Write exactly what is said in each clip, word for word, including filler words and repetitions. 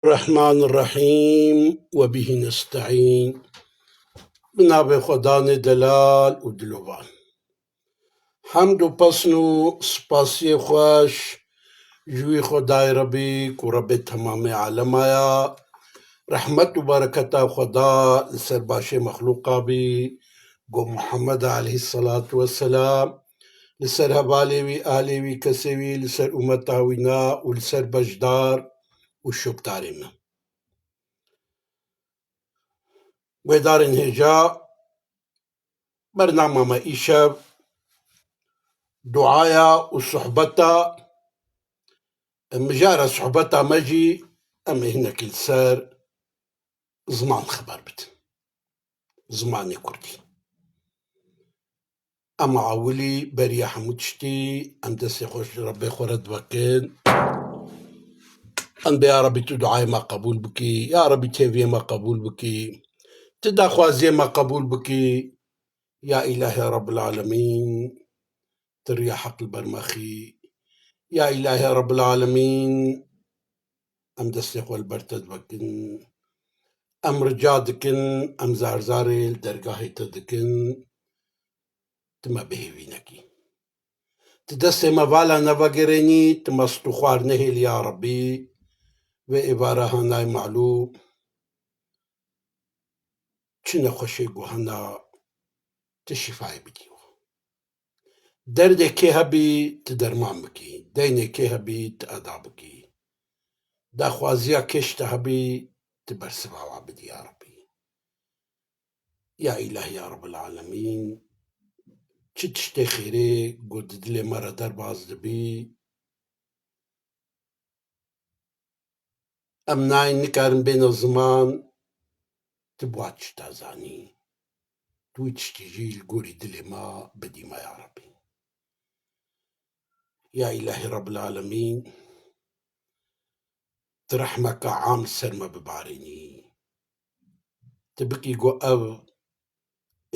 الرحمن الرحيم، وبه نستعين. Bi navê Xwedanê delal û dilovan. Hemd û pesn û spasiyê xweş ji wî Xwedayê Rebî ku Rebê temamê alema ya, rehmet û bereketa Xweda li ser başê mexlûqa bî, ku Muhammed aleyhisselatu vesselam li ser hevalê wî, alê wî, kesê wî, li ser umeta wî na û li ser beşdar û şopdarê me. Guhdarên hêja, bernama me îşev duaya û sohbeta, mijara sohbeta me jî em ê hinekî li ser ziman xeber bidin. Zimanê kurdî. Em ewilî beriya hemû tiştî, em destê xwe ji Rebê xwe re divekin. Em bê ya Rebî tu duayê me qebûl bikî, ya Rebî têviyê me qebûl bikî, tu daxwaziyê me qebûl bikî. Ya Îlahê Rebbil Alemîn, tu riya heq li ber me xî. Ya Îlahê Rebbil Alemîn, em destê xwe li ber te divekin. Em rica dikin, em zarzarê li dergahê te dikin, tu me bihêvî nekî. Tu destê me vala nevegerênî, tu me stûxwar nehêlî ya Rebî. Vê êvara hanay malû çi nexweşê ku hena, tu şîfayê bidî. Derdê kê hebî, tu derman bikî. Deynê kê hebî, tu eda bikî. Daxwaziya kê ji te hebî, tu bersiva wa bidî ya Rebî. Ya Îlahî ya Rebbil Alemîn, çi tiştê xêrê ku di dilê me re derbas dibî, em nayên nikarin bêne ziman, tu bi wa tişta zanî. Tu wî tiştî jî li gorî dilê me bidî me ya Rebî. Ya Îlahî Rebbil Alemîn, tu rehmeka am li ser me bibarênî. Tu bikî ku ev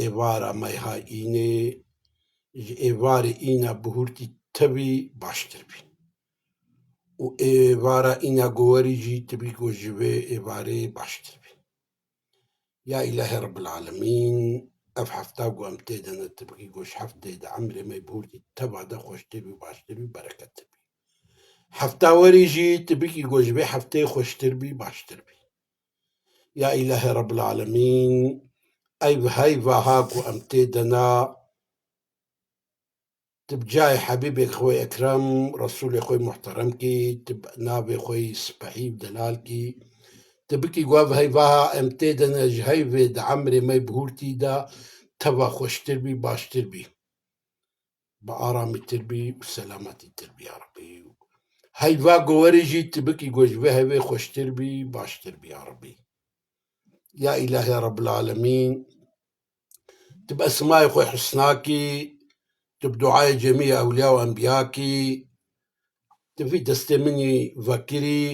êvara me ha înê ji êvarê îna bihurtî tevî baştir bî. Û êvara îna gowerî jî tu bî ku ji vê êvarê baştir bî. Ya Îlahê Rebbil Alemîn, ev hefta ku em tê de ne, tu bikî ku ji heftê de emrê me bihurtî teva de xweştir bî, baştir bî, berekettir bî. Hefta werî jî tu bikî ku ji vê hefteyê xweştir bî, baştir bî. Ya Îlahê Rebbil Alemîn, ev heyva ha ku em tê de ne, tu bi cayê Hebîbê xwe ekrem, Resûlê xwe muhterem kî, tu bi navê xwe spehî û delal kî, tu bikî ku ev heyva ha em tê de ne ji heyvê di emrê me bihurtî de teva xweştir bî, baştir bî. Bi aramîtir bî û selametîtir bî ya Rebî. Heyva gowerî jî tu bikî ku ji vê heyvê xweştir bî, baştir bî ya Rebî. Ya Îlahê Rebbil Alemîn, tu bi esmayê xwe husna kî, tu bi duayê cemî ewliya û enbiya kî, tu vî destê min î vekirî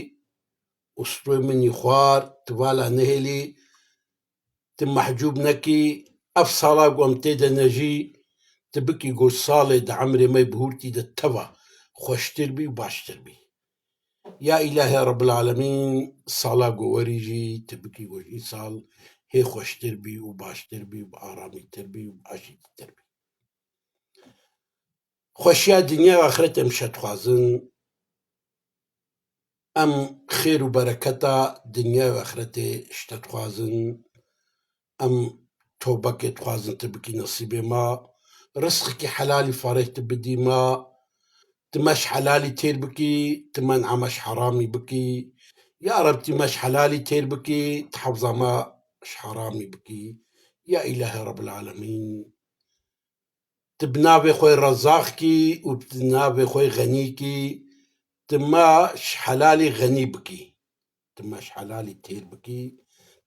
û stûyê min î xwar, tu vala nehêlî, tu mehcûb nekî, ev sala ku em tê de ne jî, tu bikî ku salê di emrê me bihurtî de teva xweştir bî û baştir bî. Ya Îlahê Rebbil Alemîn, sala ku werî jî tu bikî ku ji îsal hê xweştir bî û baştir bî û bi aramîtir bî û bi aşîtîtir bî. Xweşiya dinya û axirete em ji te dixwazin. Em xêr û bereketa dinya û axretê ji te dixwazin. Em tobekê dixwazin tu bikî nesîbê me. Rizqekî helalî fareh tu bidî me. Tu me ji helalî têr bikî, tu men'a me ji heramî bikî. Ya Reb, tu me ji helalî têr bikî, tu hefza me ji heramî bikî. Ya Îlahê Rebbil Alemîn, tu bi navê xwe Rezax kî û bi navê xwe Xenî kî, tu me ji helalî xenî bikî. Tu me ji helalî têr bikî,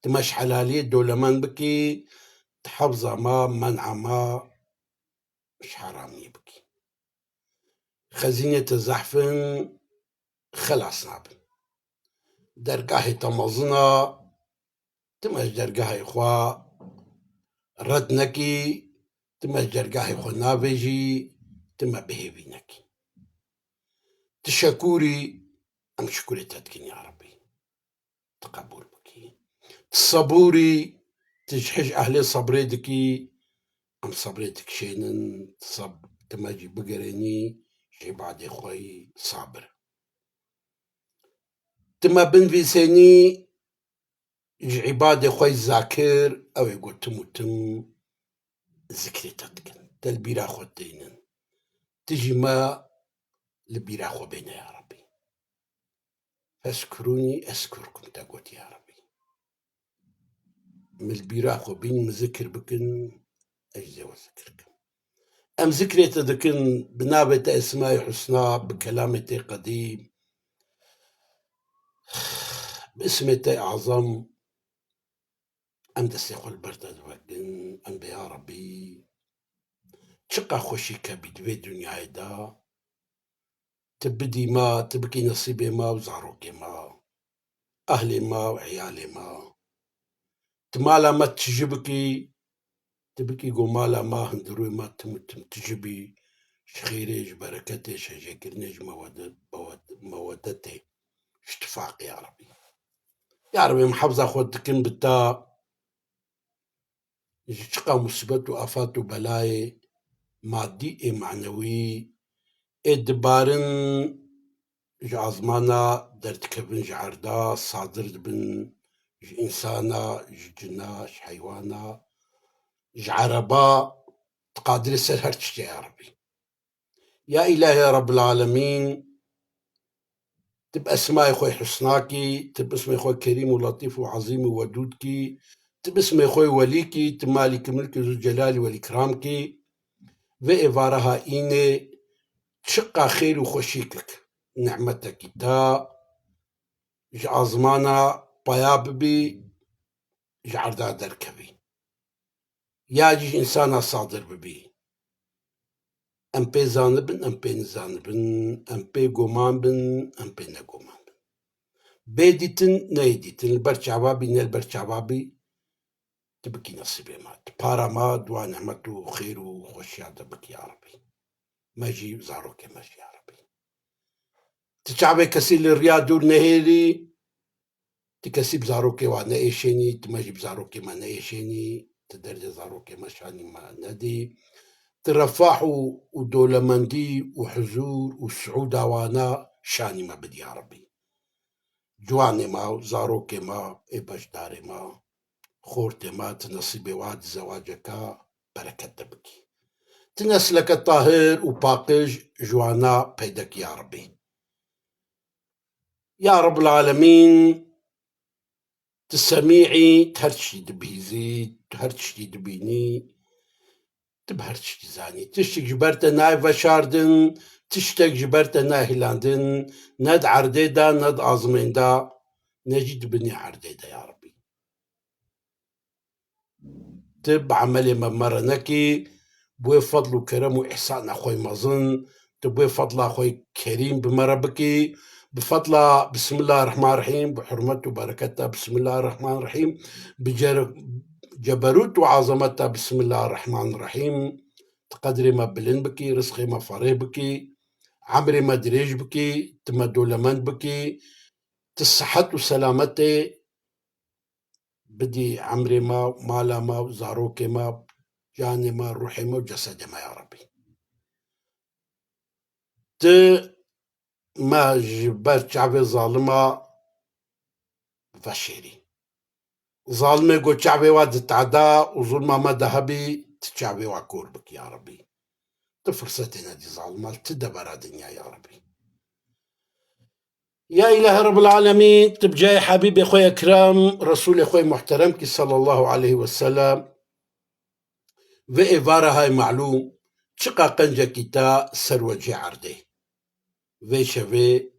tu me ji helaliyê dewlemend bikî, tu hefza me, men'a me ji heramiyê bikî. Xezînê te zehf in, xelas nabin. Dergahê te mezin e, tu me ji dergahê xwe red nekî, tu me ji dergahê xwe navêjî, tu me bihêvî nekî. Tu şekûr î, em şukurê te dikin ya Rebî. qebûl bikî. Tu sebûrî, tu ji hij ehlê sebrê dikî, em sebrê dikişênin, tu seb-, tu me jî bigerênî ji îbadê xwe yî sabir. Tu me binvîsênî ji îbadê xwe yî zakir, ew ê ku tim û tim zikrê te dikin. Te li bîra xwe tênin. Tu jî me li bîra xwe bêne ya Rebbî. Fezkurûnî ezkurkum te got ya Rebbî. Min li bîra xwe bîn, min zikir bikin, ez jî we zikir kim. Em zikrê te dikin bi navê te Esmayê Husna, bi kelamê te qedîm, bi ismê te azam, em destê xwe li ber te divekin, em bê ya Rebbî, çiqa xweşî kebî di vê dinyayê de, tu bidî me, tu bikî nesîbê me û zarokê me, ehlê me û eyalê me. Tu mala me tiji bikî, tu bikî ku mala me, hundirûyê me tim û tim tiji bî, ji xêrê, ji bereketê, ji hejêkirinê, ji mewede-, mewed-, mewedetê, ji tifaqê ya Rebbî. Ya Rebbî, em hewza xwe dikin bi te, ji çiqa musîbet û afat û belayê madî ê manewî ê dibarin ji azmana derdikevin ji erda, sadir dibin ji însana, ji cina, ji heywana, ji ereba, tu qadirî ser her tiştê ya Rebbî. Ya Îlahê Rebbil Alemîn, tu bi esmayê xwe husna kî, tu bi ismê xwe Kerîm û Letîf û Ezîm û Wedûd kî, tu bi ismê xwe Welî kî, tu Malîk Milk û Zûlcelal û Welîkram kî, vê êvara ha înê çiqa xêr û xweşîkik, nîmetekî ta ji azmana paya bibî, ji erda derkevî. Ya jî ji însana sadir bibî. Em pê zanibin, em pê nizanibin, em pê goman bin, em pê negoman bin. Bê dîtin, neyê dîtin, li ber çava bî, ne li ber çava bî, tu bikî nesîbê me. Tu para me, dua nîmet û xêr û xweşiya te bikî ya Rebbî. Me jî, zarokê me jî ya Rebbî. Tu çavê kesî li riya dûr nehêlî, tu kesî bi zarokê wa neêşênî, tu me jî bi zarokê me neêşênî, tu derdê zarokê me şanî me nedî. Tu refah û, û dolemendî û huzûr û siûda wana şanî me bidî ya Rebbî. Ciwanê me, zarokê me, ê beşdarê me, xortê me, tu nesîbê wa di zewaceka bereket de bikî. Tu nesleke tahir û paqij ji wana peyde kî ya Rebbî. Ya Rebbil Alemîn, tu semî î, tu her tiştî dibihîzî, tu her tiştî dibînî, tu bi her tiştî zanî. Tiştek ji ber te nayê veşardin, tiştek ji ber te nayê hilandin, ne di erdê de, ne di azmên de, ne jî di binê erdê de ya Rebbî. Tu bi emelê me, me re nekî, bi wê fedl û kerem û îhsana xwe mezin, tu bi wê fedla xwe kerîm bi me re bikî, bi fedla Bismillah Rehman Rehîm, bi hurmet û bereketa Bismillah Rehman Rehîm, bi cer-, ceberût û azameta Bismillah Rehman Rehîm, tu qedrê me bilind bikî, rizqê me fereh bikî, emrê me dirêj bikî, tu me dolemend bikî, tu sihet û selametê bidî emrê me, mala me, zarokê me, canê me, ruhê me û cesedê me ya Rebbî. Tu me ji ber çavê zalima veşêrî. Zalimê ku çavê wa di tehda û zulma me de hebî, tu çavê wa kor bikî ya Rebbî. Tu firsetê nedî zalima, li tu devera dinya ya Rebbî. Ya Îlahê Rebbil Alemîn, tu bi cayê Habîbê xwe Ekrem, Resûlê xwe Muhterem kî sallallahu aleyhi ve sellem, vê êvara hay malûm, çiqa qencekî te ser wecê erdê. Vê şevê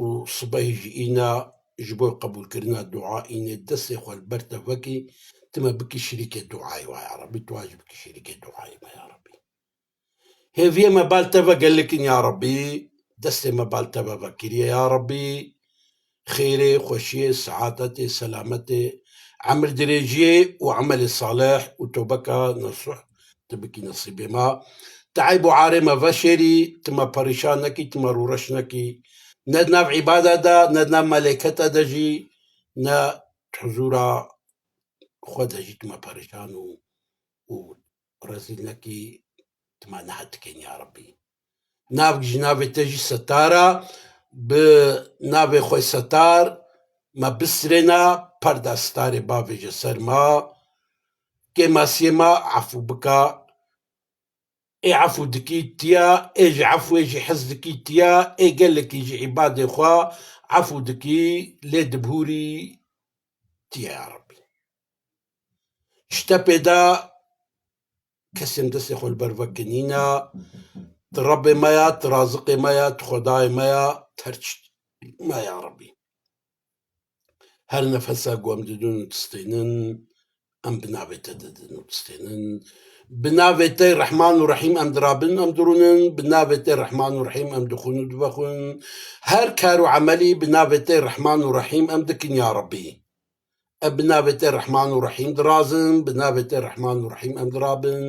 û sibehî jî îna ji bo qebûlkirina dua înê destê xwe li ber te vekî, tu me bikî şirîkê duayê wa ya Rebbî, tu wa jî bikî şirîkê duayê me ya Rebbî. Hêviyê me bal te ve gelek in ya Rebbî, destê me bal te ve vekiriye ya Rebbî. Xêrê, xweşiyê, seadetê, selametê, emir dirêjiyê û emelê salih û tobeka nesuh tu bikî nesîbê me. Tu eyb û arê me veşêrî, tu me perîşan nekî, tu me rûreş nekî. Ne di nav îbada de, ne di nav melêketa de jî, ne huzûra xwe de jî tu me perişan û, û rezîl nekî, tu me nehet dikên ya Rebbî. Navek ji navê te jî setar e, bi navê xwe setar me bisirêne, perda sitarê bavêje ser me, kêmasiyê me efû bike. Ê efû dikî tiya, ê ji efûyê jî hez dikî tiya, ê gelekî ji îbadê xwe efû dikî, lê dibûrî tiya ya Rebbî. Ji te pê de kesên destê xwe li ber vekinîne, tu Rebbê me ya, tu raziqê me ya, tu Xwedayê me ya, tu her tişt me ya Rebbî. Her nefesa ku em didin û distênin, em bi navê te didin û distênin. Bi navê te Rehman û Rehîm em dirabin, em dirûnin. Bi navê te Rehman û Rehîm em dixwin û divexwin. Her kar û emelî bi navê te Rehman û Rehîm em dikin ya Rebbî. Em bi navê te Rehman û Rehîm dirazin, bi navê te Rehman û Rehîm em dirabin.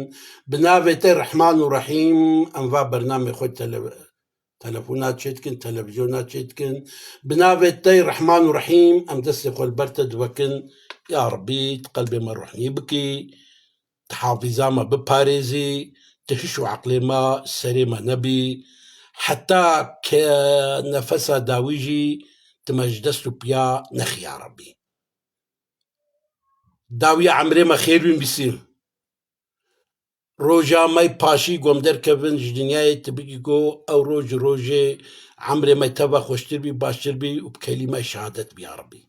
Bi navê te Rehman û Rehîm em va bernamê xwe tele-, telefona çêdikin, televîzyona çêdikin. Bi navê te Rehman û Rehîm em destê xwe li ber te divekin. Ya Rebbî, tu qelbê me ruhnî bikî, tu hafîza me biparêzî, tu hiş û eqlê me serê me nebî. Heta ke nefesa dawî jî tu me ji dest û piya nexî ya Rebbî. Dawiya emrê me xêr wîn bîsî. Roja me paşî ku em derkevin ji dinyayê, tu bikî ku ew roj ji rojê emrê me teva xweştir bî, baştir bî û bi kelîmay şehadet bî ya Rebbî.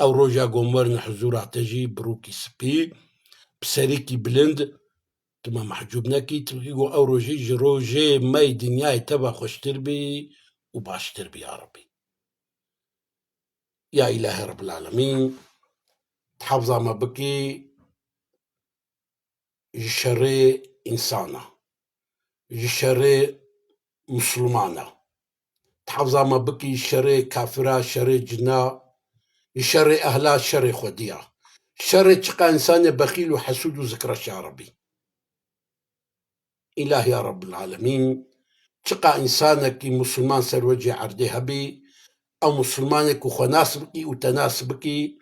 Ew roja ku em werin huzûra te jî bi rûkî spî, bi serîkî bilind, tu me mehcûb nekî, tu bikî ku ew rojî ji rojê me dinyayê teva xweştir bî û baştir bî ya Rebbî. Ya Îlahê Rebbil Alemîn, tu hefza me bikî ji şerê însana, ji şerê misilmana. Tu hefza me bikî ji şerê kafira, şerê cina, ji şerê ehla, şerê xwediya. Şerê çiqa însanê bexîl û hesûd û zikreş ya Rebbî. Îlahî ya Rebbil Alemîn, çiqa însanekî misilman ser wecê erdê hebî, ew misilmanê ku xwe nas bikî û te nas bikî,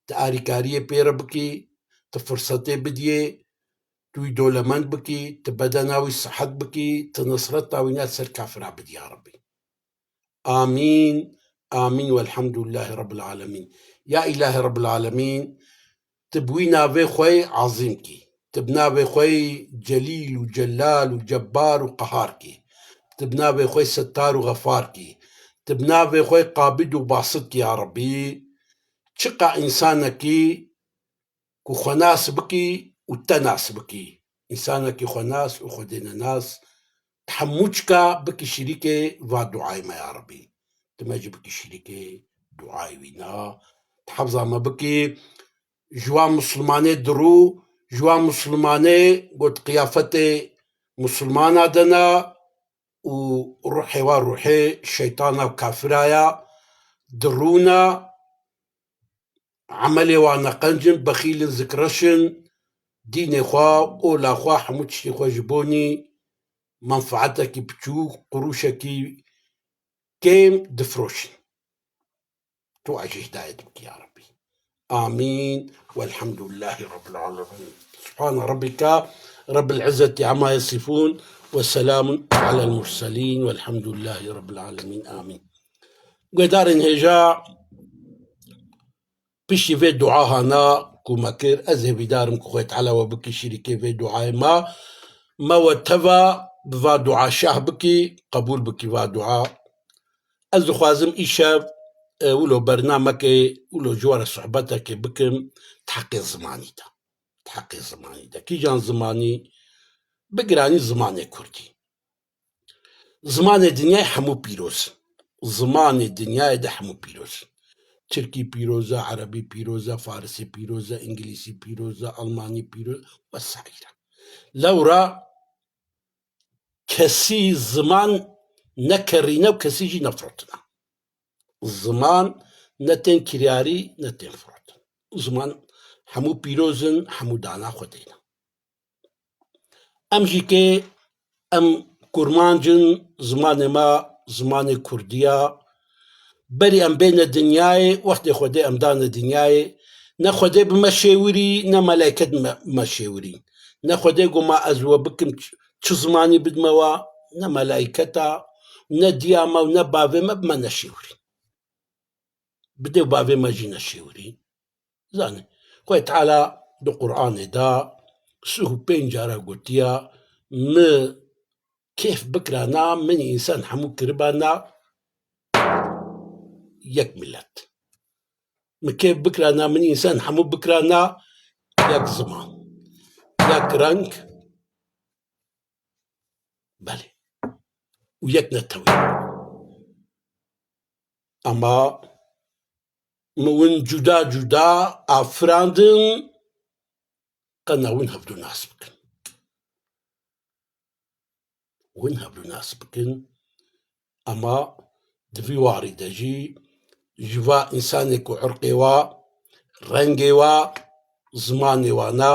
tu arîkariyê pê re bikî, tu firsetê bidiyê, tu wî dolemend bikî, tu bedena wî sihet bikî, tu nisreta wî ne ser kafira bidî ya Rebbî. Amîn, amîn, welhamdulillahî Rebbil Alemîn. Ya Îlahê Rebbil Alemîn, tu bi wî navê xwe yê ezîm kî. Tu bi navê xwe yê celîl û celal û cebbar û qehar kî. Tu bi navê xwe yê settar û xefar kî. Tu bi navê xwe yê qabid û basit kî ya Rebbî. Çiqa însanekî ku xwe nas bikî û te nas bikî. Însanekî xwe nas û Xwedê nenas, hemû çika bikî şirîkê va duayê me ya Rebbî. Tu me jî bikî şirîkê duayê wî na. Tu hefza me bikî ji wan misilmanê dirû, ji wan misilmanê got qiyafetê misilmana de ne û ruhê wan ruhê şeytana û kafira ya dirû ne. Emelê wan neqenc in, bexîl in, zikreş in, dînê xwe, ola xwe, hemû tiştê xwe ji bo nî menfeetekî piçûk, qurûşekî kêm difiroşin. Tu ez jî hidayet bikî ya Rebbî. Amîn. Welhamdulillahî Rabbil Alemîn. Subhane Rabbike Rabbil İzzeti amma yasifun ve selamun alel murselin velhamdulillahî Rabbil Alemîn. Amîn. Guhdarên hêja, piştî vê dua hana ku me kir, ez hêvîdar im ku Xwedê Teala we bikî şirîkê vê duayê me. Me we teva bi va dua şah bikî, qebûl bikî va dua. Ez dixwazim îşev, e, wilo bernamekê, wilo ji we re sohbetekê bikim, di heqê zimanî de. Di heqê zimanî de. Kîjan zimanî? Bi giranî zimanê kurdî. Zimanê dinyayê hemû pîroz in. Zimanê dinyayê de hemû pîroz in. Tirkî pîroz e, erebî pîroz e, farisî pîroz e, îngilîsî pîroz e, almanî pîroz e, wesaîre. Lewra kesî ziman ne kerîne û kesî jî ne firotine. Ziman ne tên kiryarî, ne tên firotin. Ziman hemû pîroz in, hemû dana Xwedê ne. Em jî kê em kurmanc in, zimanê me zimanê kurdî ya. Berî em bêne dinyayê, wextê Xwedê em dane dinyayê, ne Xwedê bi me şêwirî, ne melaiket bi me, me şêwirî. Ne Xwedê got ma ez we bikim ç-, çi zimanî bidime we, ne melaiketa, ne diya me û ne bavê me bi me neşêwirî. Bi dê û bavê me jî neşêwirî. Zanî, Xwedê Teala di Qur'anê de sih û pênc cara gotiya, mi kêf bikirana, min însan hemû kiribana yek milet. Mi kêf bikirana, min însan hemû bikirana yek ziman, yek reng, belê, û yek netewî. Ama min win cuda cuda afirandin, qe ne win hevdu nas bikin. Win hevdu nas bikin, ama di vî warî de jî ji va însanê ku irqê wa, rengê wa, zimanê wa na,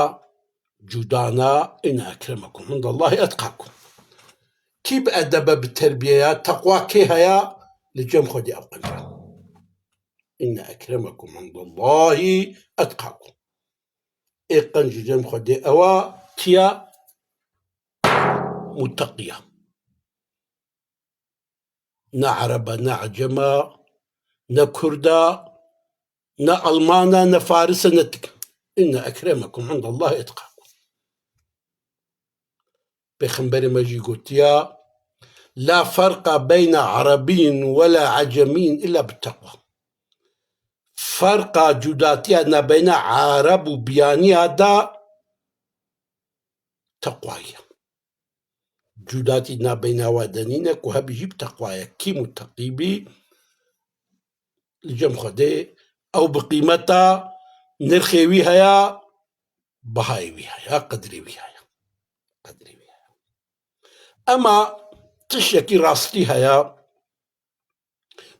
cuda na, inne ekremekum indallahî etqakum. Kî bi edebe, bi terbiyeya, teqwa kê heya, li cem Xwedê ew qenc e. Inne ekremekum indallahî etqakum. Ê qenc li cem Xwedê ew a, tiya muteqiya. Ne Ereba, ne Ecema, ne Kurda, ne Almana, ne Farisa, ne tik. Inne ekremekum indallahî etqakum. Pêxemberê me jî gotiya, "La ferqa beyne Erebiyyin we la Ecemiyyin illa bit teqwa." Ferqa, cudatiya nabeyna Ereb û biyaniya de teqwa ye. Cudatî nabeyna we de nîne ku hebî jî bi teqwa ye. Kî muteqî bî, li cem Xwedê ew bi qîmeta, nirxê wî heye, bihayê wî heye, qedrê wî heye. Qedrê wî heye. Ema tiştekî rastî heye,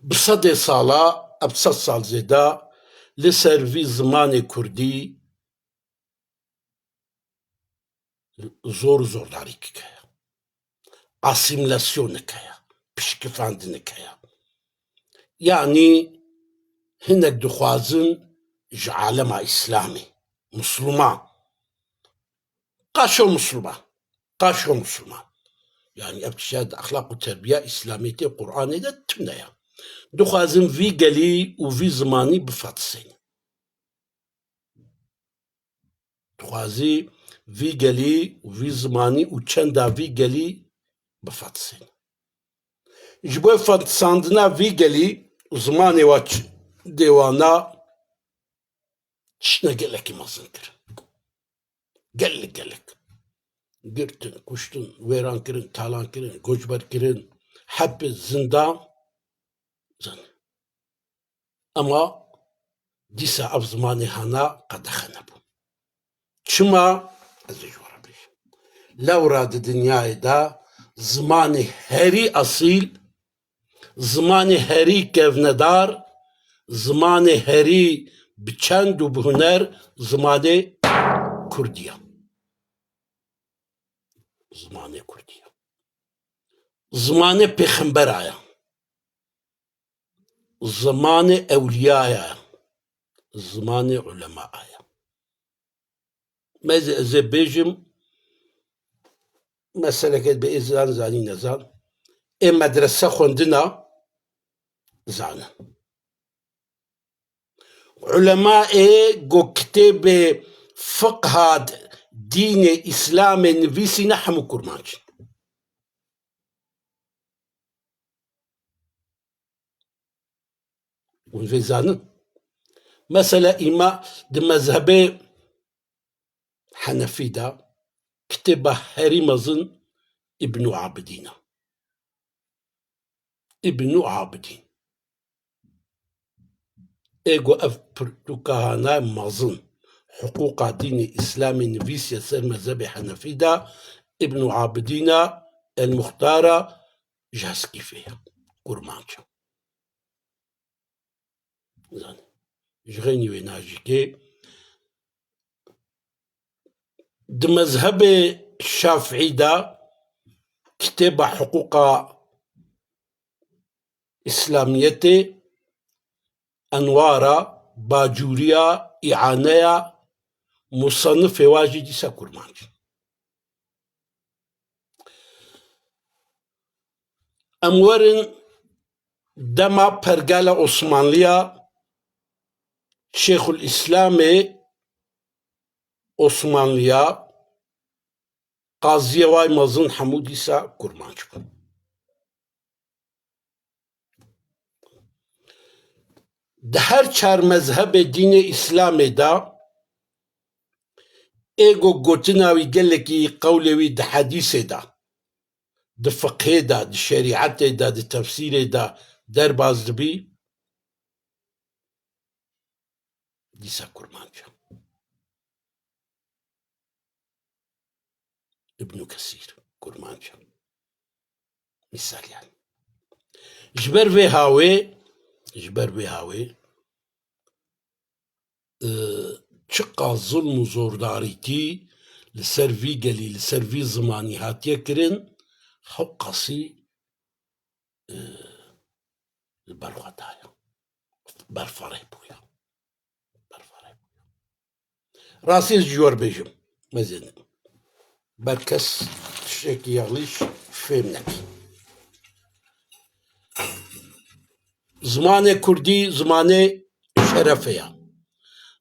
bi sedê sala, ev sed sal zêde li ser vî zimanê kurdî zor û zordarîkik heye. Asîmîlasyonik heye, pişkifandinik heye. Yanî hinek dixwazin ji alema Îslamê, Misliman, qaşo Misliman, qaşo Misliman. Yanî ev tişt di exlaq û terbiya Îslamiyetê, Qur'anê de tune ye. Dixwazin vî gelî û vî zimanî bifetisînin. Dixwazî vî gelî û vî zimanî û çenda vî gelî bifetisînin. Ji bo fetisandina vî gelî û zimanê wa ç-, dê wana tiştine gelekî mezin kirin. Gelek, gelek. Girtin, kuştin, wêran kirin, talan kirin, koçber kirin, hepis, zindan. Zin. Ema dîsa ev zimanê hana qedexe nebû. Çima? Ez ê ji we re bêjim. Lewra di dinyayê de zimanê herî esîl, zimanê herî kevnedar, zimanê herî bi çend û bi huner, zimanê kurdî ye. Zimanê kurdî ye. Zimanê pêxembera ye. Zimanê ewliyaya ye. Zimanê ulemaa ye. Ez, ez ê bêjim, meseleke bi ê zan zanî nezan. Ê medrese xwendina zanin. Ulemaê ku kitêbê fiqha dînê Îslamê nivîsîne hemû kurmanc in. Hûn vê zanin. Mesela îma di mezhebê Henefî de kitêba herî mezin Îbnû Abidîn e. Îbnû Abidîn. Ê ku ev pirtûka hana mezin, hiqûqa dînê Îslamê nivîsiye ser mezhebê Henefî de, Îbnû Abidîn e, El Muxtar e, ji Heskîfê ye, Kurmanc e. Zanî. Ji xeynî wê najikê. Di mezhebê Şafîî de kitêba hiqûqa Îslamiyetê Enwara, Bacûriya, Îaneya, musannifê wa jî dîsa kurmanc in. Em werin dema pergala Osmanliya, Şêxul Îslamê Osmanliya, qaziyê way mezin hemû dîsa kurmanc bûn. Di her çar mezhebê dînê Îslamê de ê ku gotina wî gelekî qewlê wî di hedîsê de, di fiqhê de, di şerîetê de, di tefsîrê de derbas dibî, dîsa kurmanc e. Îbnû Kesîr, kurmanc e. Mîsal yani. Ji ber vê hawê, ji ber vê hawê, e, çiqas zulm û zordarîtî li ser vî gelî, li ser vî zimanî hatiye kirin, hewqasî, e, li ber xwe daye. Berfarê bûye. Berfarê bûye. Rastî ez ji we re bêjim, mezin. Ber kes tiştekî yanlîş fêm nekî. Zimanê kurdî zimanê şerefê ya.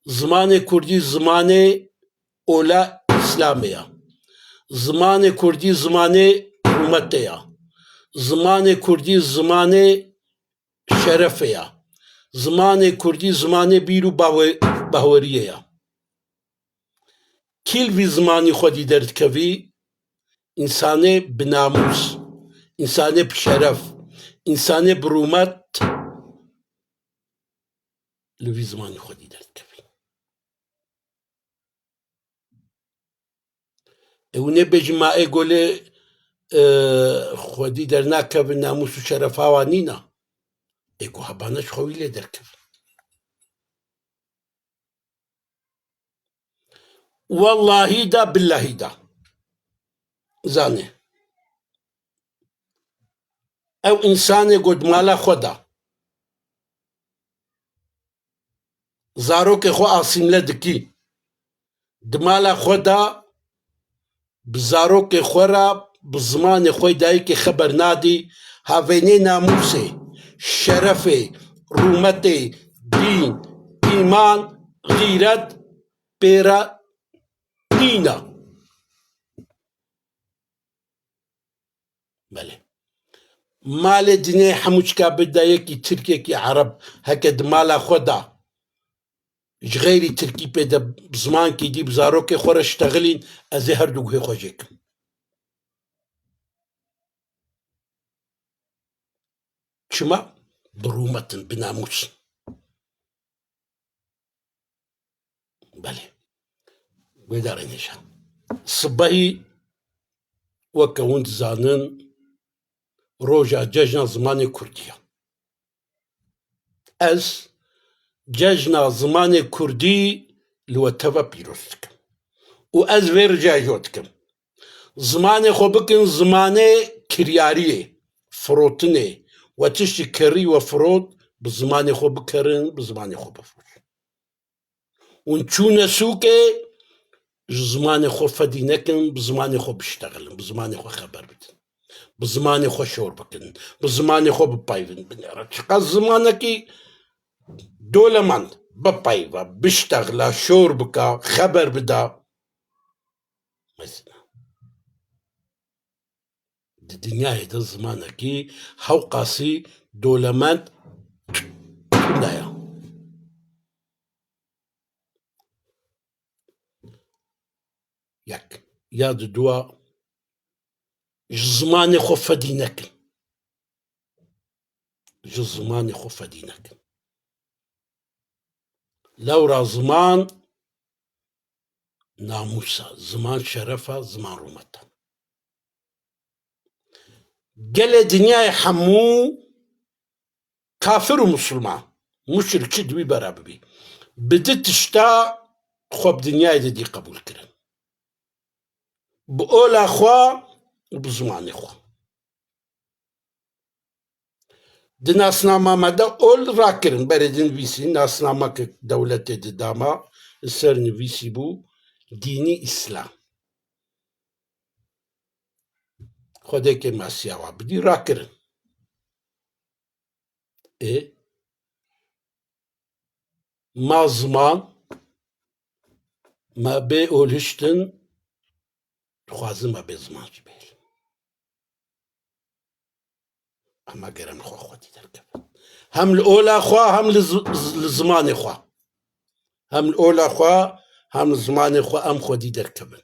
Zimanê kurdî zimanê ola Îslamê ya. Zimanê kurdî zimanê rûmetê ya. Zimanê kurdî zimanê şerefê ya. Zimanê kurdî zimanê bîr û bawe-, baweriyê ya. Kî li vî zimanî xwedî derdikevî? Însanê bi namûs, însanê bi şeref, însanê bi rûmet li vî zimanî xwedî derdikevî. Ew nebêjin ma ê golê, e, xwedî dernakevin, namûs û şerefa wan nîna. Ê ku hebane ji xwe wî lê derkevin. Wellahî da, billahî da. Zanê. Ew însanê ku di mala xwe de zarokê xwe asîmle dikî, di mala xwe de bi zarokê xwe re, bi zimanê xwe dayikê xeber nadî, havênê namûsê, şerefê, rûmetê, dîn, îman, xîret pê re nîne. Belê. Malê dinyayê hemû çika bide yekî tirkekî ereb, heke di mala xwe de ji xeyrî tirkî pê de bi zimankî dî bi zarokê xwe re ştexilîn, ez ê her du guhê xwe jê kim. Çima? Bi rûmet in, bi namûs in. Belê. Guhdarên hêja. Sibehî weke hûn dizanin roja cejna zimanê kurdî ye. Ez cejna zimanê kurdî li we teva pîroz dikim. Û ez vê ricayê ji we dikim. Zimanê xwe bikin zimanê kiryariyê, firotinê. We tiştî kirî we firot, bi zimanê xwe bikerin, bi zimanê xwe bifirotin. Hûn çûne sûkê, ji zimanê xwe fedî nekin, bi zimanê xwe biştexilin, bi zimanê xwe xeber bidin. Bi zimanê xwe şor bikin, bi zimanê xwe bipeyvin. Binêre çiqas zimanekî dolemend bipeyve, biştexile, şor bike, xeber bida. Mesela. Di dinyayê de zimanekî hewqasî dolemend tune ye. Yek. Ya di dua, ji zimanê xwe fedî nekin. Ji zimanê xwe fedî nekin. Lewra ziman namûs e, ziman şeref e, ziman rûmet e. Gelê dinyayê hemû kafir û misilman, muşrik çi di wî bera bibî, bi du tişta xwe bi dinyayê de dî qebûl kirin. Bi ola xwe û bi zimanê xwe. Di nasnama me de ol rakirin, berê din nivîsî, nasnameke dewletê didama, li ser nivîsî bû dînî Îslam. Xwedê ke masiya wa bidî, rakirin. Ê, ma ziman, me bê ol hiştin, dixwazin me bê ziman jî bihêlin. Ama gerem xwe xwedî derkevin. Hem li ola xwe, hem li zi-, zi-, li zimanê xwe. Hem li ola xwe, hem li zimanê xwe em xwedî derkevin.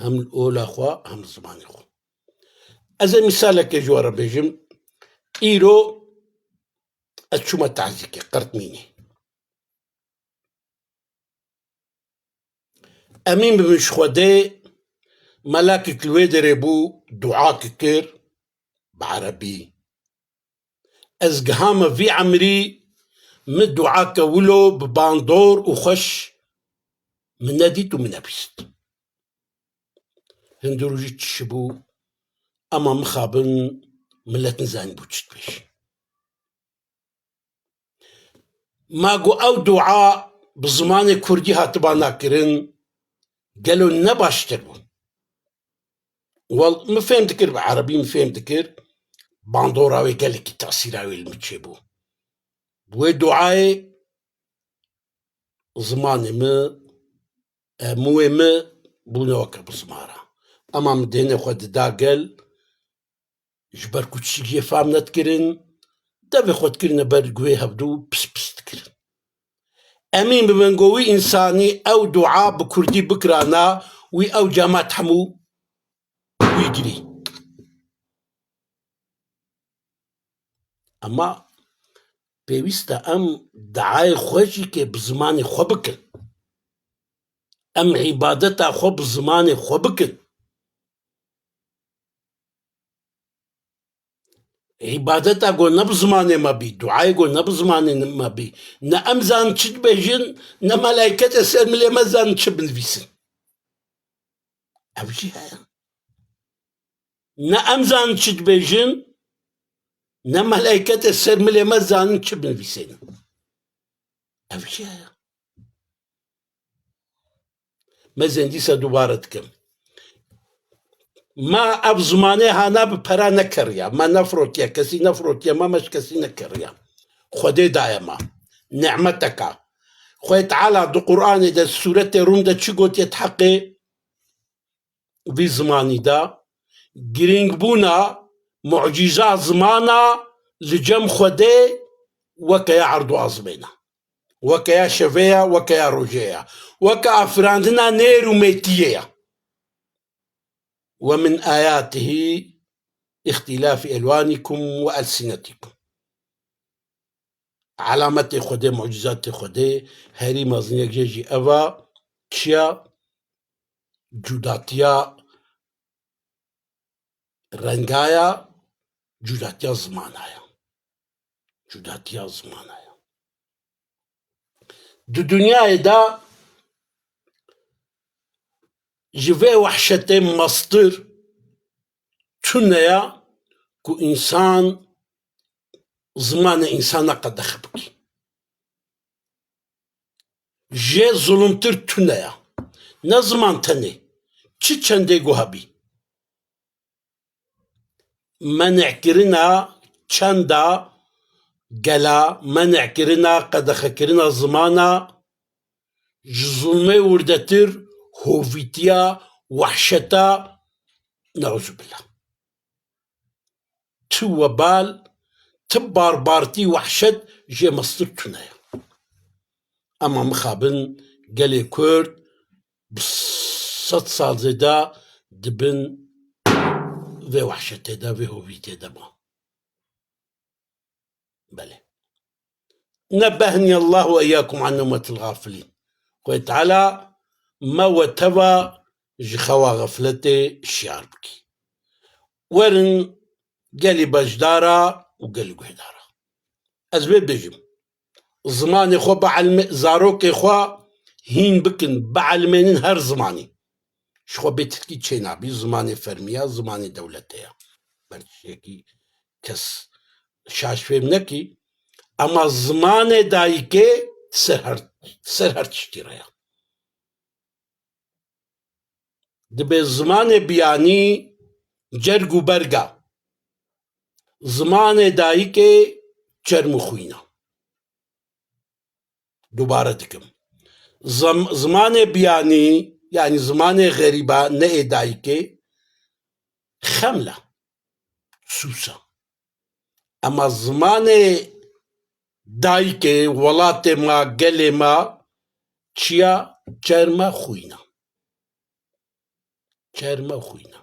Hem li ola xwe, hem li zimanê xwe. Ez ê misaleke ji we re bêjim. Îro ez çûme tazîkê, Qirtmînê. Emîn bibin ji Xwedê, melakek li wê derê bû, duakê kir bi erebî. Ez gihame vî emrî, min duake wilo bi bandor û xweş min nedît û min nebîst. Hindirû jî çi bû, ema mixabin, milet nizanîbû çi dibêjin. Ma got ew dua bi zimanê kurdî hatibana kirin, gelo ne baştir bû? Wel, min fêm dikir, bi erebî min fêm dikir, bandora wê gelekî tesîra wê li min çêbû. Wê duayê zimanê min, e, mûyê min bûne weke bizmara. Ema min dênê xwe dida gel, ji ber ku tiştekî yê fam nedikirin, devê xwe dikirine ber guhê hevdû û pis pis dikirin. Emîn bibin ku wî însanî ew dua bi kurdî bikirana, wî ew cemat hemû wî girî. Ema pêwîst e em duayê xwe jî kê bi zimanê xwe bikin. Em îbadeta xwe bi zimanê xwe bikin. Îbadeta ku ne bi zimanê me bî, duayê ku ne bi zimanê me bî, ne em zanin çi dibêjin, ne melayketê ser milê me zanin çi binivîsin. Ev jî heye. Ne em zanin çi dibêjin, ne melayketê ser milê me zanin çi binivîsênin. Ev jî heye. Me zendîsa dubare dikim. Me ev zimanê hana bi pera nekeriya. Me nefirotiye, kesî nefirotiye, me, me ji kesî nekeriya. Xwedê daye me. Nimeteka. Xwedê Teala di Qur'anê de, sûretê Rûm de çi gotiye di heqê vî zimanî de? Girîngbûna mucîza zimana li cem Xwedê weke ya erd û azmên e. Weke ya şevê ye, weke ya rojê ye. Weke afirandina nêr û mêtiyê ye. "Ve min ayatihi ihtilafi elwanikum ve elsinetikum." Alametê Xwedê, mucîzatê Xwedê, herî mezin yek jê jî ev e, çi ye? Cudatiya renga ye, cudatiya zimana ye. Cudatiya zimana ye. Di dinyayê de ji vê wehşetê mestir tune ye ku însan zimanê însana qedexe bikî. Jê zulumtir tune ye. Ne ziman tenê. Çi çendê ku hebî. Menekirina çenda gela, menekirina qedexekirina zimana ji zulmê wirdetir hovîtiya, wehşeta, neuzubillah. Ti webal, ti barbartî, wehşet jê mestir tune ye. Ema mixabin gelê Kurd bi sed sal zêde di bin vê wehşetê de, vê hovîtê de ma. Belê. Nebbehni Allah ve iyyakum an newmetil gafilin. Xwedê Teala me we teva ji xewa xefletê şiyar bikî. Werin gelî beşdara û gelî guhdara. Ez vê bêjim. Zimanê xwe bielme-, zarokê xwe hîn bikin, bielimênin her zimanî. Ji xwe bê tirkî çênabî, zimanê fermî ya, zimanê dewletê ya. Ber tiştekî kes şaş fêm nekî, ema zimanê dayikê ser her, ser her tiştî re ya. Dibê zimanê biyanî cerg û berga, zimanê dayikê çerm û xwîna. Dubare dikim. Zam-, zimanê biyanî, yanî zimanê xerîba, ne ê dayikê, xemla, sûsa. Ema zimanê dayikê, welatê ma, gelê ma, çiya? Çerme xwîna. Çerme xwîna.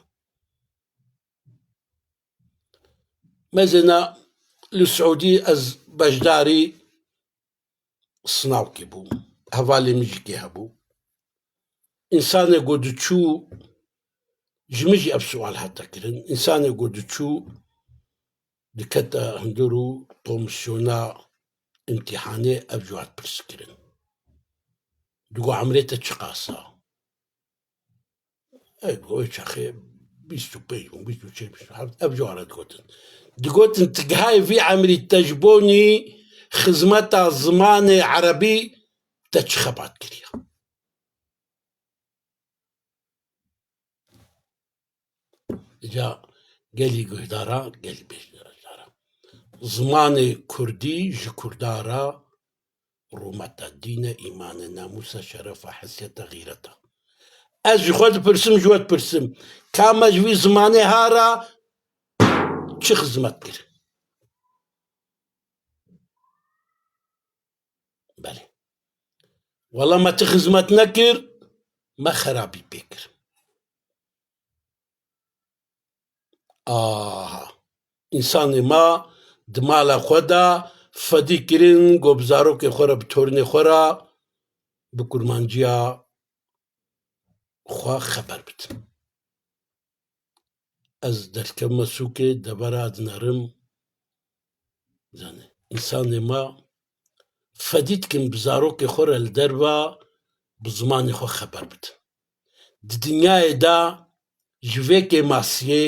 Mezêna li Siûdî ez beşdarî sinavkê bûm. Hevalê min jî kê hebû. Însanê ku diçû, ji min jî ev sual hate kirin. Însanê ku diçû, dikete hundir û komîsyona îmtîhanê, ev jî hat pirs kirin. Digo, emrê te çiqas a? Ey, wê çaxê bîst û pênc bûm, bîst û şeş, bîst û heft, ev cara digotin. Digotin, ti gihayê vî emrî te ji bonî xizmeta zimanê erebî te çi xebat kiriye? Îca gelî guhdara, gelî bêşdara. Zimanê kurdî ji kurda re rûmet e, dîn e, îman e, namûs e, şeref e, hesiyet e, xîret e. Ez ji xwe dipirsim, ji we dipirsim, ka me ji vî zimanê ha re çi xizmet kir? Belê. Wela me ti xizmet nekir, me xerabî pê kir. Aha. Însanê me di mala xwe de fedî kirin, ku bi zarokê xwe re, bi tornê xwe re, bi kurmanciya xwe xeber bidin. Ez derkevime sûkê, devera dinerim. Zanî, însanê me fedî dikin bi zarokê xwe re li derve bi zimanê xwe xeber bidin. Di dinyayê de ji vê kêmasiyê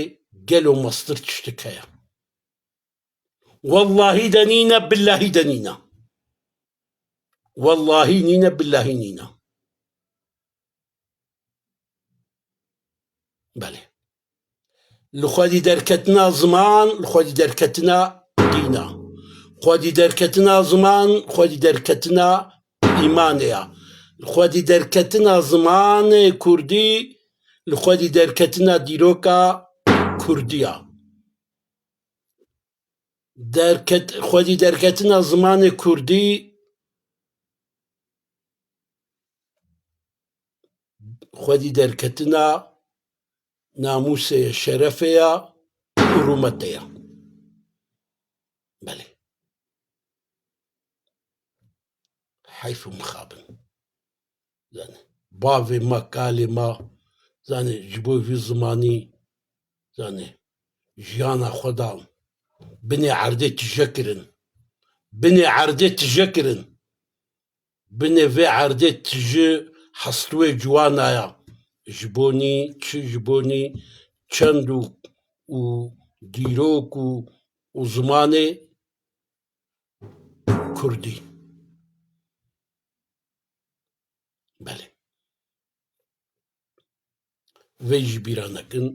gelo mestir tiştik heye? Wellahî de nîne, billahî de nîne. Wellahî nîne, billahî nîne. Belê. Li xwedî derketina ziman, li xwedî derketina dîn e. Xwedî derketina ziman, xwedî derketina îmanê ye. Li xwedî derketina zimanê kurdî, li xwedî derketina dîroka kurdî ye. Derket-, xwedî derketina zimanê kurdî, xwedî derketina namûsê ye, şerefê ye û rûmetê ye. Belê. Heyf û mixabin. Zanî, bavê me, kalê me, zanî, ji bo vî zimanî, zanî, jiyana xwe da, binê erdê tije kirin. Binê erdê tije kirin. Binê vê erdê tiji hestûyê ciwana ya. Ji bo nî, çi ji bo nî, çend û, û dîrok û, û zimanê kurdî. Belê. Vê jî bîra nekin.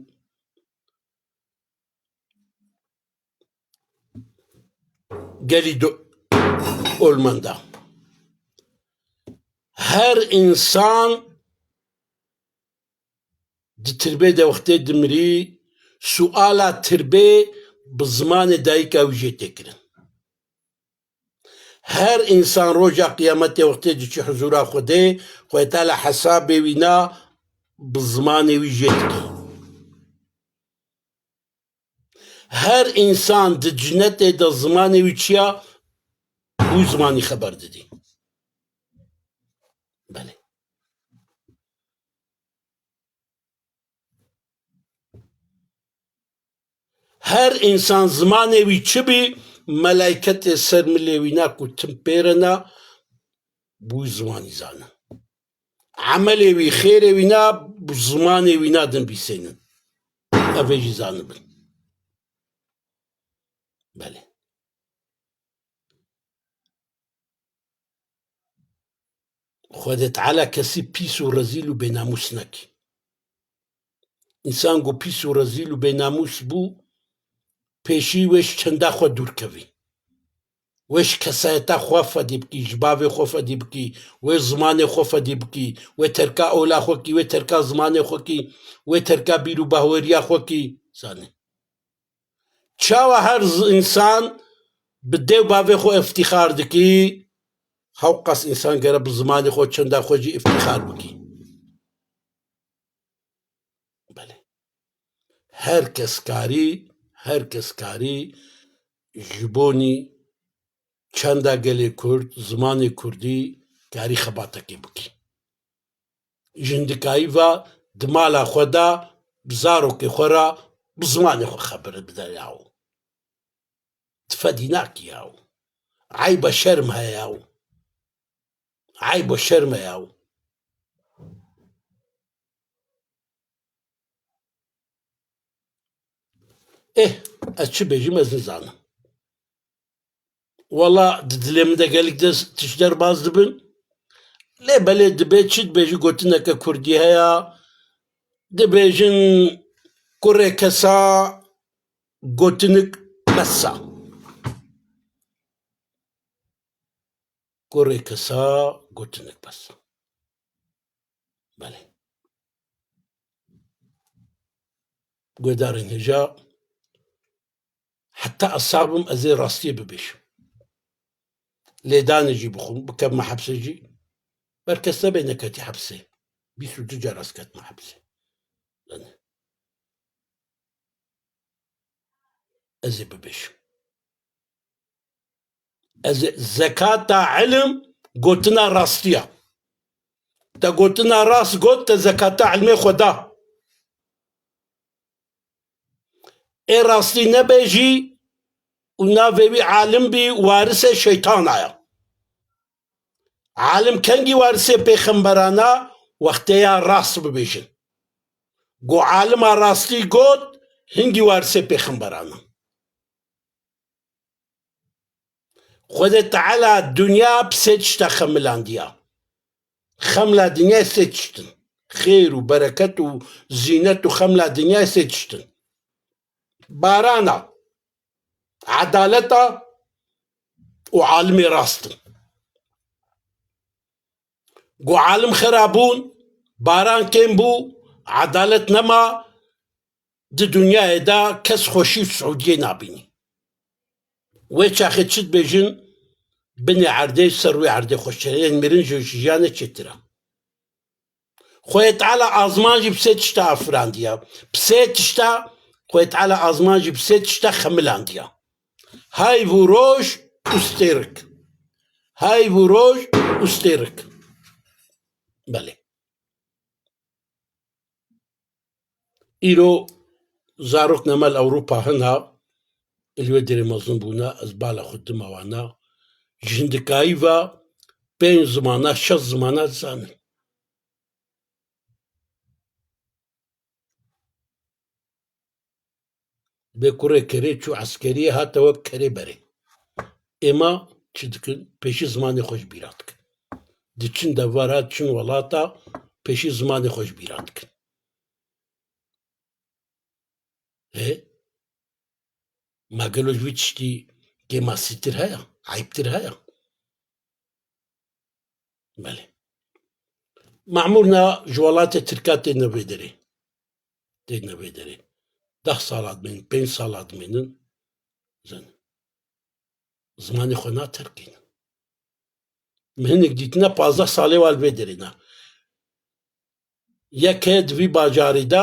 Gelî do-, olmenda. Her însan di tirbê de wextê dimirî, suala tirbê bi zimanê dayika wî jê tê kirin. Her însan roja qiyametê wextê diçî huzûra Xwedê, Xwedê Teala hesabê wî na bi zimanê wî jê dike. Her însan di cinetê de zimanê wî çi ya, wî zimanî xeber didî. Belê. Her însan zimanê wî çi bî, melayketê ser milê wî na ku tim pêre na, bi wî zimanî zanin. Emelê wî, xêrê wî na, bi zimanê wî na dinivîsênin. Ev ê jî zanibin. Belê. Xwedê Teala kesî pîs û rezîl û bênamûs nekî. Însan ku pîs û rezîl û bênamûs bû, pêşî wê ji çenda xwe dûr kevî. Wê ji kesayeta xwe fedî bikî, ji bavê xwe fedî bikî, wê zimanê xwe fedî bikî, wê terka ola xwe kî, wê terka zimanê xwe kî, wê terka bîr û bahweriya xwe kî. Zanî. Çawa her z-, însan bi dê û bavê xwe îftîxar dikî, hewqas însan gere bi zimanê xwe, çenda xwe jî îftîxar bikî. Belê. Her kes karî, her kes karî ji bonî çenda gelê Kurd, zimanê Kurdî karî xebatekê bikî. Ji hindikayî ve di mala xwe de bi zarokê xwe re bi zimanê xwe xebere bide yaw. Ti fedî nakî yaw. Eyb û şerm heye yaw. Eyb û şerm e yaw. Eh, ez çi bêjim, ez nizanim. Wela di dilê min de gelek des-, tişt derbas dibin. Lê belê dibe çi dibêjî, gotineke kurdî heye. Dibêjin kurê kesa gotinik bes e. Kurê kesa gotinik bes e. Belê. Guhdarên hêja, heta ez sax bim, ez ê rastiyê bibêjim. Lêdanê jî bixwim, bikevime hepsê jî. Ber kes nebê neketî hepsê. Bîst û du car ez ketime hepsê. Yanî, ez ê bibêjim. Ez, zekata ilim gotina rastiya. Te gotina rast got, te zekata ilmê xwe da. Ê rastî nebêjî û navê wî alim bî, warisê şeytana ya. Alim kengî warisê pêxemberana, wextê ya rast bibêjin. Go alima rastî got, hingî warisê pêxemberana. Xwedê Teala dinya bi sê tişta xemilandiya. Xemla dinyayê sê tişt in. Xêr û bereket û zînet û xemla dinyayê sê tişt in. Barana, edaleta û alimê rast in. Ku alim xera bûn, baran kêm bû, edalet nema, di dinyayê de kes xweşî Siûdiyê nabînî. Wê çaxê çi dibêjin, binê erdê ser wê erdê xweş e, yên mirin ji jiyanê çêtir e. Xwedê Teala azman jî bi sê tişta afirandiye. Bi sê tişta, Xwedê Teala azman jî bi sê tişta xemilandiye. Hayv û roj û stêrik. Hayv û roj û stêrik. Belê. Îro zarok nema li Ewropa hene, li wê derê mezin bûne, ez bala xwe dime wana. Ji hindikayî ve pênc zimana, şeş zimana dizanin. Bê kurê kerê çû eskeriyê, hate wek kerê berê. Êma çi dikin? Pêşî zimanê xwe ji bîra dikin. Diçin devera, diçin welata, pêşî zimanê xwe ji bîra dikin. Hê? Ma gelo ji vî tiştî kêmasîtir heye? Eyîbtir heye? Belê. Mamûr na ji welatê Tirka têne vê derê. Têne vê derê. Deh sala dimênin, pênc sala dimênin. Zin. Zimanê xwe naterkînin. Min hinek dîtine pazdeh salê wa li vê derê ne. Yek heye di vî bajarî de,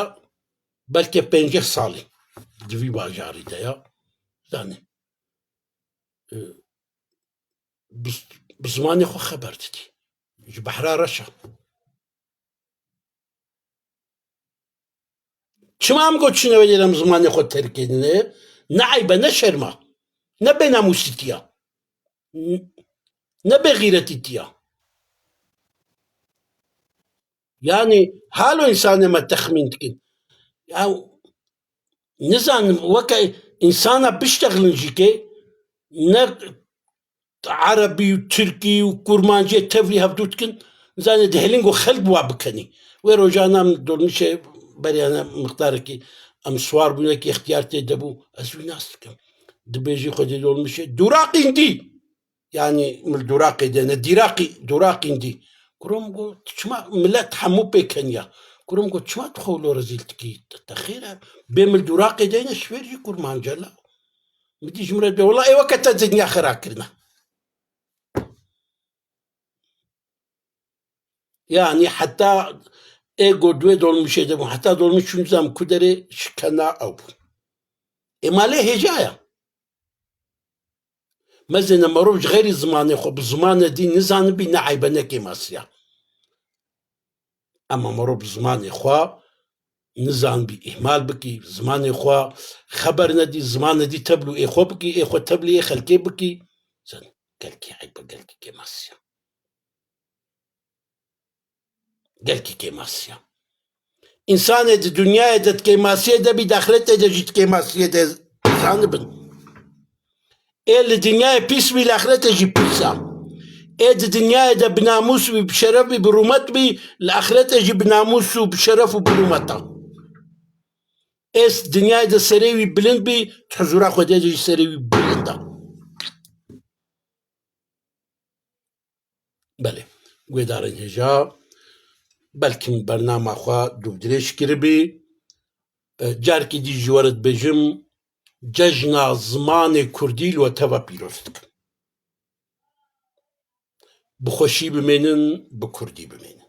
belkî pêncî salî di vî bajarî de ya. Zanî. E, bi, bi zimanê xwe xeber didî. Ji behra reş e. Çima em got çine wê derê em zimanê xwe terkêdine? Ne eyb e, ne şerm e, ne bênamûsîtî ye, n-, ne bêxîretîtî ye. Yanî halo însanê me texmîn dikin. Ya nizanim, weke însana biştexilin jî ke ne Erebî û Tirkî û Kurmanciyê tevlî hevdû dikin, Nizane di hilingo xelk wa bikenî. Wê rojana em dolmişê beriyane miqdarekî em siwar bûn, wekî ixtiyar tê de bû. Ez wî nas dikim. Dibêjî xwedî dolmişê. Duraqîn dî. Yanî mil duraqê de ne, dîraqî, duraqîn dî. Kurom got, çima milet hemû pê keniya. Kurom got, çima tu xwe lo rezîl dikî? Te xêr e. Bê mil duraqê de ne şifêr jî kurmancela. Mi dî ji min re de, wela ê weke te dinya xira kirine. Yanî heta ê got wê dolmişê de bû. Heta dolmiş çûn zam ku derê şikena ew bû. Ê malê hêja ya. Mezêne merov ji xeyrî zimanê xwe bi zimane dî nizanibî ne eybe ne kêmasiya. Ema merov bi zimanê xwe nizanibî, îhmal bikî, zimanê xwe xeber nedî, zimanê dî tevlû ê xwe bikî, ê xwe tevlî ê xelkê bikî. Sen gelkî eybe, gelkî kêmasiya. Gelkî kêmasiya. Însanê di dinyayê de di kêmasiyê de bî, di axretê de jî di kêmasiyê de zanibin. Ê li dinyayê pîs bî, li axretê jî pîs e. Ê di dinyayê de bi namûs bî, bi şeref bî, bi rûmet bî, li axretê jî bi namûs û bi şeref û bi rûmet e. Ê s-, dinyayê de serê wî bilind bî, di huzûra Xwedê de jî serê wî bilind e. Belê, guhdarên hêja, belkim bernama xwe dûvdirêj kiribî. E, carekî dî ji we re dibêjim, cejna zimanê kurdî li we teva pîroz dikim. Bi xweşî bimênin, bi kurdî bimênin.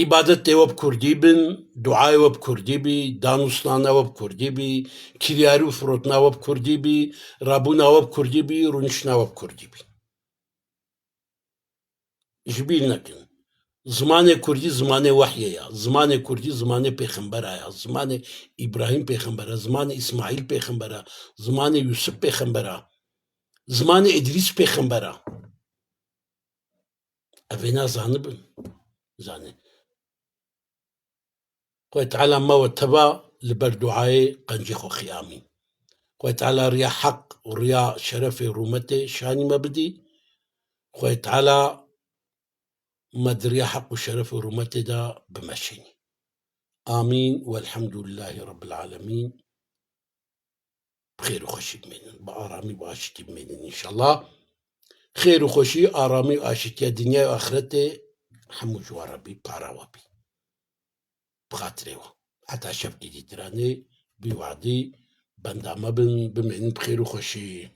Îbadetê we bi kurdî bin, duayê we bi kurdî bî, danûstana we bi kurdî bî, kiryarî û firotina we bi kurdî bî, rabûna we bi kurdî bî, rûniştina we bi kurdî bî. Ji bîr nekin. Zimanê kurdî zimanê wehyê ya. Zimanê kurdî zimanê pêxembera ya. Zimanê Îbrahîm pêxember e, zimanê Îsmaîl pêxember e, zimanê Yûsif pêxember e, zimanê Îdrîs pêxember e. Evêna zanibin. Zanê. Xwedê Teala me we teva li ber duayê qencê xwe xiyamî. Xwedê Teala riya heq û riya şerefê rûmetê şanî me bidî. Xwedê Teala me di riya heq û şeref û rûmetê de bimeşînî. Amîn. Welhemdulillahî Rabbil Alemîn. Bi xêr û xweşî bimênin, bi aramî, bi aşitî bimênin înşallah. Xêr û xweşî, aramî û aşitiya dinyayê û axretê hemû ji we re bî, para we bî. Bi xatirê we. Heta şevkê dîtiranê, bi wadî, benda me bin, bimênin bi xêr û xweşî.